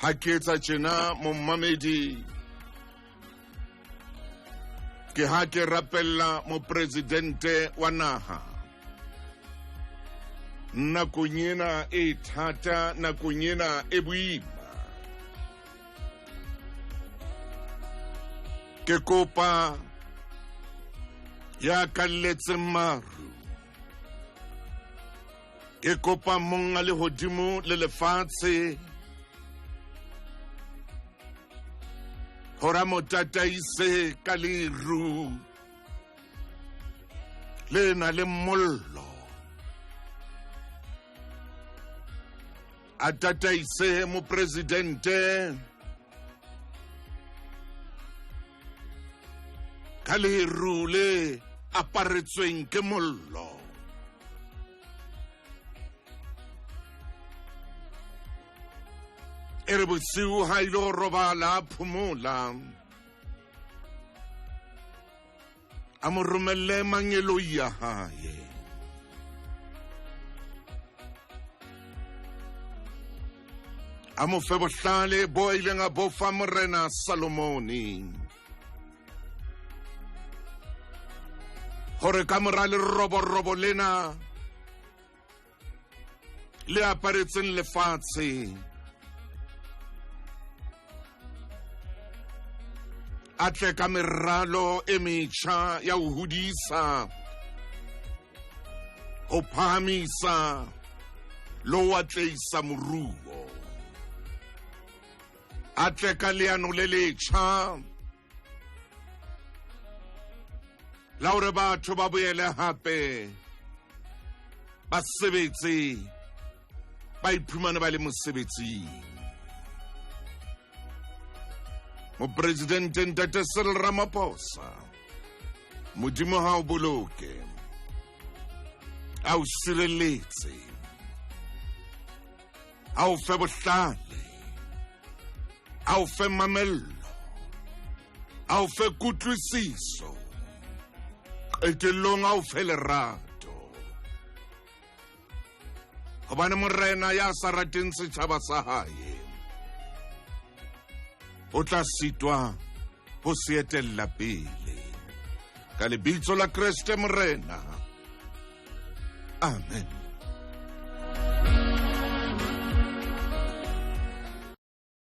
Ha ke etsa tjena, mommamedi, ke ha ke rapella mopresidente wa naha nakong ena e thata, nakong ena e boima. Ke kopa ya kalletseng maru, ke kopa monga lehodimo le lefatshe hore a mo tataise ka leru le na le mollo, a tataise mopresidente ka leru le aparetsweng ke mollo. E re bosiu ha ile go robala a phomola, a mo romelle mangeloi a hae, a mo fe bohlale bo a ileng a bo fa Morena Salomone, gore ka mora leroborobo lena le aparetseng lefatshe, a tle ka meralo e metjha ya ho hodisa, ho phahamisa le ho atleisa moruo, a tle ka leano le letjha la hore batho ba boele hape ba sebetse, ba iphumane ba le mosebetsing. Mopresidente Ntate Cyril Ramaphosa, Modimo ha o boloke, a o sireletse, a o fe bohlale, a o fe mamello, a o fe kutlwisiso, qetellong a o fe lerato, hobane morena ya sa rateng setjhaba sa hae o tla sitwa ho se etella pele. Ka lebitso la Kreste Morena, amen.